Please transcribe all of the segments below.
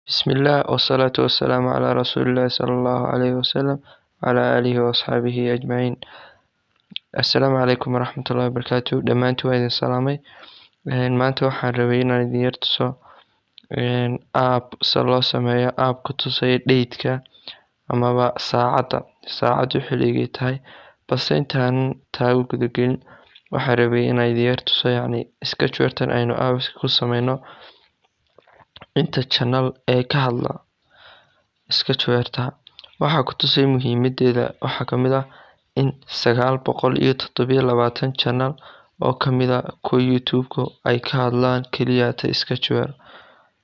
Bismillah wassalatu wassalamu ala rasuulillah sallallahu alayhi wasallam wa ala alihi wa asxaabihi ajmaciin. Assalaamu calaykum waraxmatullahi wabarakaatu. Dhammaantiin waa idin salaamay. Maanta waxaan rabay inaan idin yar tuso app se loo sameeyo app ku tusaya date-ka amaba saacadda, saacaddu xilligay tahay. Balse intaan taa u gudagelin, waxaan rabay inaan idin yar tuso, yacni sketchware-tan aynu apps ku sameyno, inta channel ee ka hadla sketchware-ta. Waxaa ku tusay muhiimadeeda waxaa kamid ah in 927 channel oo kamid ah kuwa YouTube-ka ay ka hadlaan keliya ta sketchware.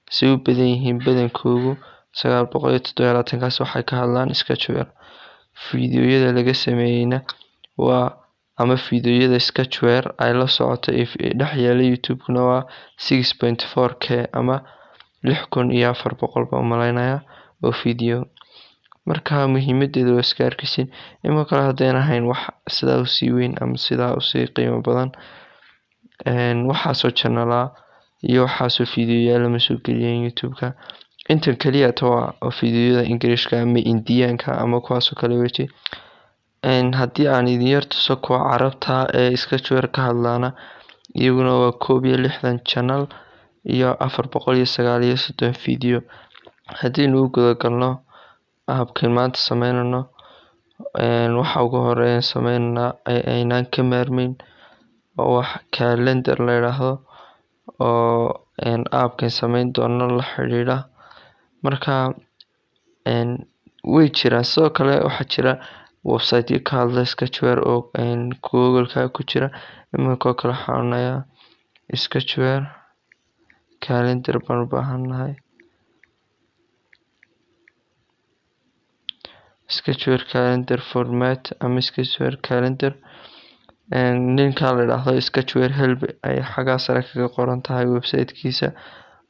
Si u badan yihiin badankoodu, 927kaas waxay ka hadlaan sketchware. Fiidiyoyada laga sameeyeyna waa ama fiidiyoyada sketchware ay la socoto ee dhex yaala YouTube-kuna waa 6.4K ama 6400 baan u maleynayaa oo video. Marka muhiimadeeda waa iska arkeysin. Ima kale haddayna ahayn wax sidaa usii weyn ama sidaa usii qiimo badan, waxaasoo channel ah iyo waxaasoo fiidiyoyaal lama soo geliyeen YouTube-ka. Intan kaliya ta waa fiidiyoyada Ingiriishka ama Indiyaanka ama kuwaasoo kale weji. Haddii aan idin yar tuso kuwa Carabta ee sketchware ka hadlaana, iyaguna waa 61 channel iyo 439 video. Haddii u guda galno app-kan maanta sameynayno, waxa ugu horeeya sameynayna aynaan ka maarmeyn oo wax calendar la yiraahdo oo app-kan sameyn doono la xiriira. Marka way jiraan, sidoo kale waxaa jira website ka hadla sketchware oo Google-ka ku jira. Iminka oo kale waxaan odhanayaa sketchware calendar baan u baahannahay. Sketchware calendar format ama sketchware calendar, ninka la yidhaahdo Sketchware Help ay xaggaa sare kaga qoran tahay website-kiisa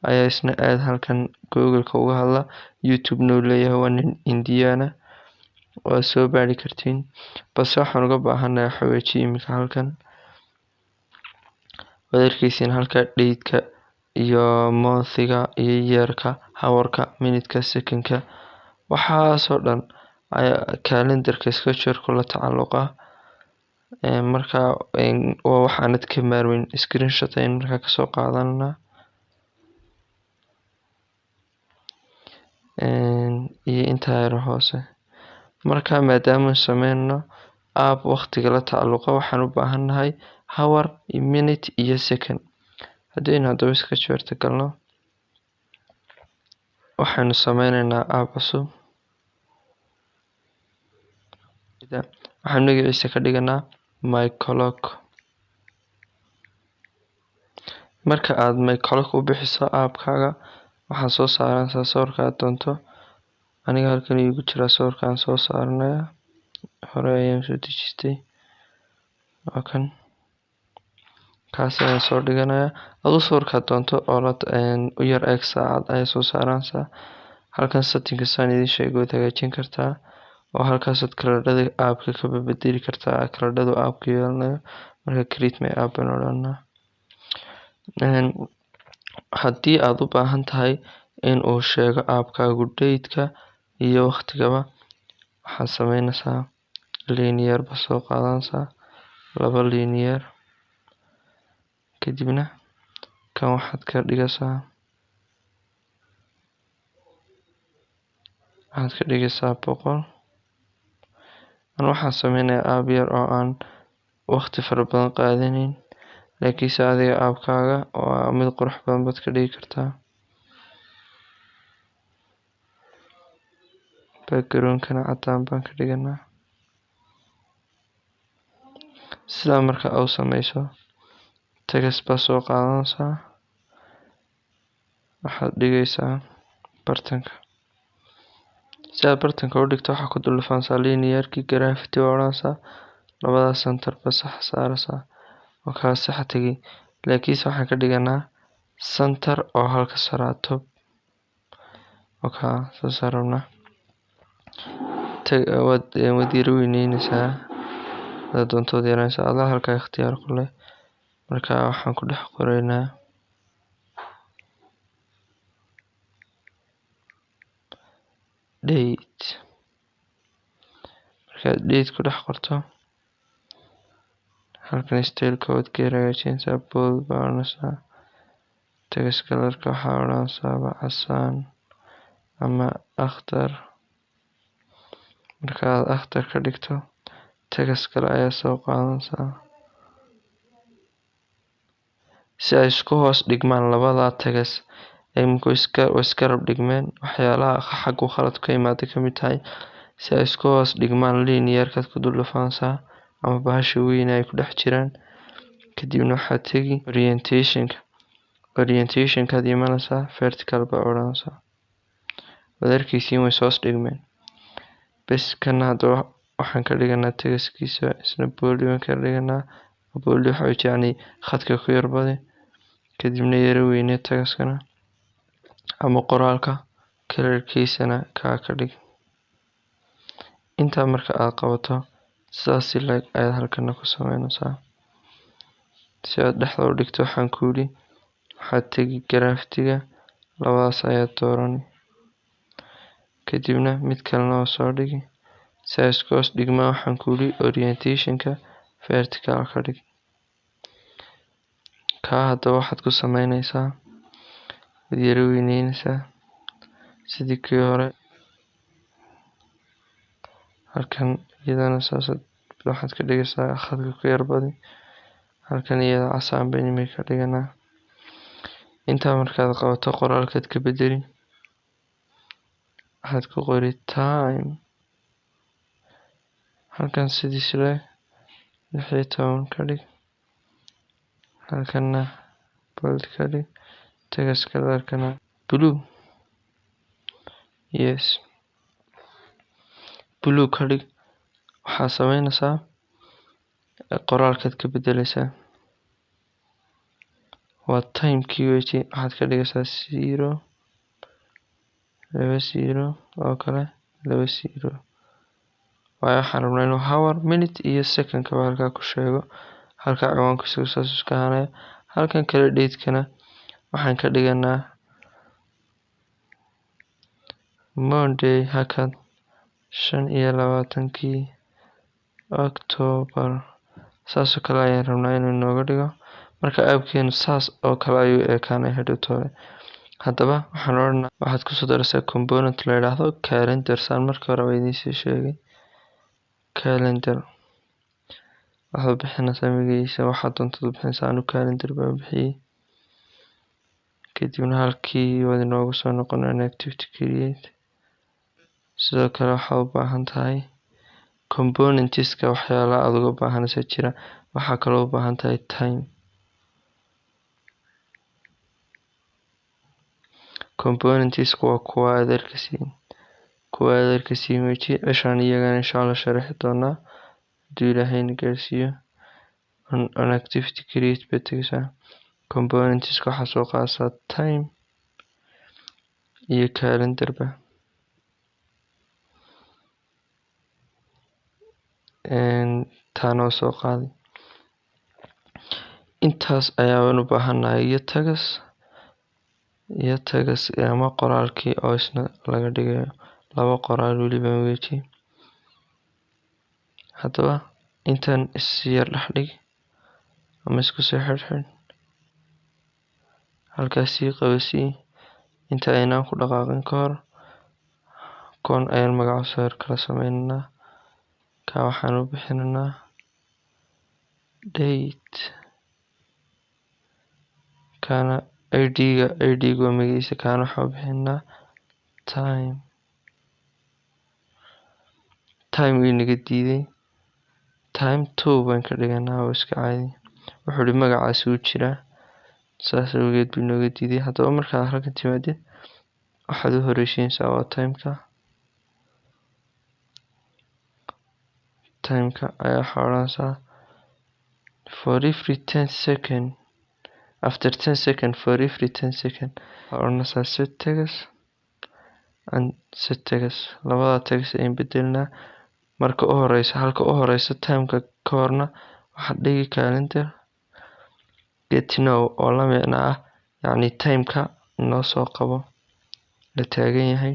ayaa isna aad halkan Google-ka uga hadla. YouTube-na uu leeyahay, waa nin Indiana, waa soo baari kartiin. Balse waxaan uga baahanahay waxa weeye iminka halkan waad arkeysiin halka date-ka iyo month-iga iyo year-ka, hour-ka, minute-ka, second-ka, waxaasoo dhan ayaa calendarka sketchware la tacalluqa. Marka waa wax aanad ka maarmin. Screenshot ayaan markaa kasoo qaadanaa iyo intaa yar hoose. Marka maadaama sameyno app waqtiga la tacalluqa, waxaan u baahannahay hour, minute iyo second. Haddaynu haddaba sketchware galno, waxaynu sameyneynaa app cusub. Waxaan magaciisa ka dhiganaa my clock. Marka aad my clock u bixiso app-kaaga, waxaad soo saaranaysaa sawirka aad doonto. Aniga halkan iigu jira sawirkaan soo saaranaya, hore ayaan soo dejistay, waa kan, kaas ayaan soo dhiganayaa. Aduu sawirkaad doonto oo la u yar eeg saacad ayaa soo saaranaysaa. Halkan setting saan idiin sheegay waad hagaajin kartaa oo halkaasaad kaladhada app-ka ka bedeli kartaa, kaladhadu app-ka yeelanayo. Marka create my app baan odhanaa. Haddii aad u baahan tahay in uu sheego app-kaagu date-ka iyo waqtigaba, waxaad sameynaysaa linear ba soo qaadanaysaa, laba linear, kadibna kan waxaad ka dhigaysaa 100. An waxaan sameynayaa app yar oo aan waqti fara badan qaadanin, laakiinse adiga app-kaaga waa mid qurux badan baad ka dhigi kartaa. Background-kana cadaan baan ka dhiganaa. Sidaa marka u sameyso, text baa soo qaadanaysaa, waxaad dhigaysaa bartanka. Si aad bartanka u dhigto, waxaa ku dul dhufanaysaa linear-kii, gravity waa odhanaysaa, labadaas center ba sax saaraysaa, oo kaa sax tegay. Laakiinse waxaan ka dhiganaa center oo halka saraa top, oo kaa saas rabnaa. Waad yara weyneynaysaa, hadaad doonto waad yareynaysaa, adaa halkaa ikhtiyaar ku leh. Marka waxaan ku dhex qoraynaa Date. Markaad date ku dhex qorto, halkan styleka waad ka yara hagaajinaysaa. Bold baa odhanaysaa. Text colorka waxaa odhanaysaa casaan ama akhtar. Markaad akhtar ka dhigto, text kale ayaa soo qaadanaysaa si ay isku hoos dhigmaan labada text. Imika way isgarab dhigmeen. Waxyaalaha xaggu khalad ka yimaada ka mid tahay. Si ay isku hoos dhigmaan, linearkaad ku dul dhufanaysaa ama bahasha weyn ay ku dhex jiraan. Kadibna waxaad tegi orientationka. Orientationkaad imanaysaa, vertical baa odhanaysaa. Waad arkeysiin, way hoos dhigmeen. Bes, kana hadaba waxaan ka dhiganaa textkiisa isna bold baan ka dhiganaa. Bold waxa weeye yacni khadka ku yar badi. Kadibna yara weynee textkana ama qoraalka, colorkiisana kaa ka dhig. Intaa marka aad qabato, sidaas leeg ayaad halkana ku sameynaysaa. Si aad dhexda u dhigto, waxaan ku yidhi waxaad tegi gravity-ga, labadaas ayaad doorani. Kadibna mid kalena waa soo dhigi. Si ay isku hoos dhigmaan, waxaan ku yidhi orientationka vertical ka dhig. Kaa haddaba waxaad ku sameynaysaa, waad yara weyneynaysaa sidii kii hore. Halkan iyadana saas waxaad ka dhigaysaa, khadka ku yar badi. Halkan iyada casaan baynu imika ka dhiganaa. Intaa markaad qabato, qoraalkaad ka bedeli. Waxaad ku qori time. Halkan sidiis leh 16 ka dhig. Halkanna bold ka dhig. Text colorkana blue. Yes, blue ka dhig. Waxaa sameynaysaa, qoraalkaad ka bedeleysaa. Waa timekii weji. Waxaad ka dhigaysaa 0 2 0 oo kale 2 0, waayo waxaan rabnaa inuu hour, minute iyo second kaba halkaa ku sheego. Halka ciwaanku isagu saas iska ahaanaya. Halkan kale date-kana waxaan ka dhiganaa Monday, hakad, 25-kii October. Saas oo kale ayaan rabnaa inuu inooga dhigo. Marka appkeenu saas oo kale ayuu ekaanaya hadhow toole. Haddaba waxaan odhanaa, waxaad kusoo daraysaa component la yidhaahdo calendar, saan markii hore ba idiin sii sheegay. Calendar waxaad bixinaysaa magaciisa, waxaad doontad u bixinaysaa. Anu calendar baan bixiyey. Kadibna halkii waad inoogu soo noqonaa activity create. Sidoo kale waxaad u baahan tahay componentska. Waxyaalaha aad uga baahanaysa jira. Waxaa kaloo u baahan tahay time. Componentska waa kuwa aad arkaysiin, kuwa aad arkaysiin weji. Cishaan iyagana insha Allah sharaxi doonaa hadduu Ilaahayna gaarsiiyo. On activity create baad tegaysaa. Componentska waxaa soo qaadaysaa time iyo calendarba. Taana waa soo qaaday. Intaas ayaan u baahanahay iyo text ama qoraalkii oo isna laga dhigayo laba qoraal weliba weji. Haddaba intan is yar dhex dhig ama isku soo xidhxidh, halkaas sii qabasii. Inta aynaan ku dhaqaaqin ka hor, kuwan ayaan magaca soo yar kala sameynaynaa. Ka waxaan u bixinaynaa date, kana id-ga, id-ga waa magaciisa. Kana waxaan u bixinaynaa time. Time wuu inaga diiday. Time two baan ka dhiganaa, waa iska caadi. Wuxuu ihi magacaasi wuu jiraa, saas awgeed buu inooga diiday. Haddaba markaad halkan timaadid, waxaad u horeysiinaysaa waa timeka. Timeka ayaa waxaa odhanaysaa for every 10 second, after 10 second, for every 10 second. Waxaad odhanaysaa set text and set text. Labada text ayaan bedelinaa. Marka u horeysa, halka u horeysa timeka ka horna waxaad dhigi calendar get now, oo la micno ah yacni timeka noo soo qabo la taagan yahay.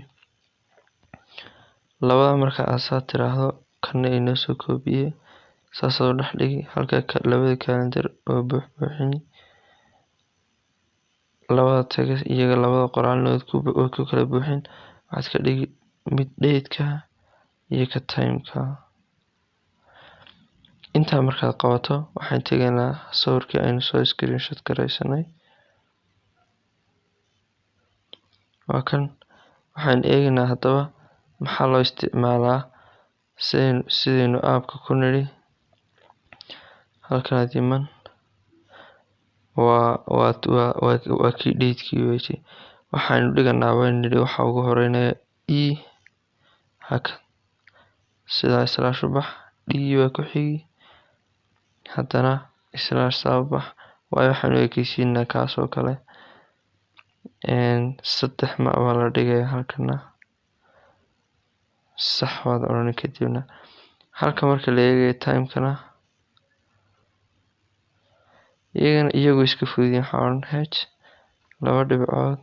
Labada marka aad saa tiraahdo, kana inoo soo koobiye, saasaad u dhex dhigi halka labada calendar oo buuxbuuxini. Labada text iyaga, labada qoraalna waad ku kala buuxin. Waxaad ka dhigi mid date-ka iyo ka time-ka. Intaa markaad qabato, waxaan tegaynaa sawirkii aynu soo screenshot garaysanay. Waa kan. Waxaan eegaynaa haddaba maxaa loo isticmaalaa. Sidaynu app-ka ku nidhi, halkanaad iman, waa kii date-kii weji. Waxaanu dhiganaa, baynu nidhi, waxa ugu horeynaya e halkan, sidaa slash u bax, d waa ku xigi, haddana slash saa u bax, waayo waxaanu ekeysiinaa kaas oo kale. Saddex ma baa la dhigaya halkana, sax waad odhani. Kadibna halka marka la eegayo time-kana, iyagana iyagu iska fududiin. Waxaa odhan h laba dhibcood,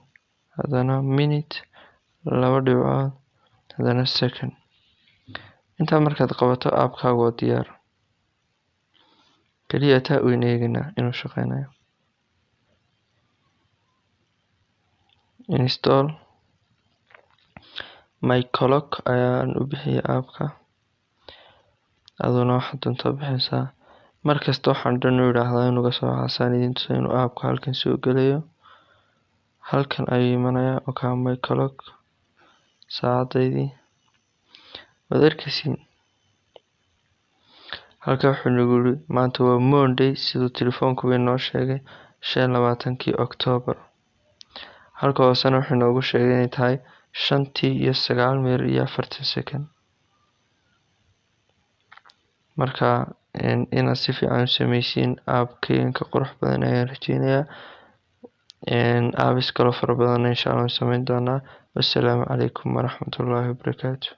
haddana minute laba dhibcood, haddana second. Intaa markaad qabato, app-kaagu waa diyaar. Kaliya taa waynu eegaynaa inuu shaqeynayo. Install my clock ayaan u bixiyay app-ka, aduna waxaad doontaa bixinaysaa. Markasta waxaan dhan u idhaahdaa inuu ka soo xasaan idin tuso inuu app-ka halkan soo gelayo. Halkan ayuu imanayaa. Okay, my clock, saacadaydii waad arkaysiin. Halka wuxuu nagu yiri maanta waa Monday, siduu telefoonku inoo sheegay, 25-kii October. Halka hoosena wuxuu inoogu sheegay inay tahay 5:09 iyo 40 second. Marka inaad si fiican u sameysiin app-keenka qurux badan ayaan rajeynayaa. Apps kaloo fara badan insha Allah sameyn doonaa. Wassalaamu calaykum waraxmatullaahi wabarakaatu.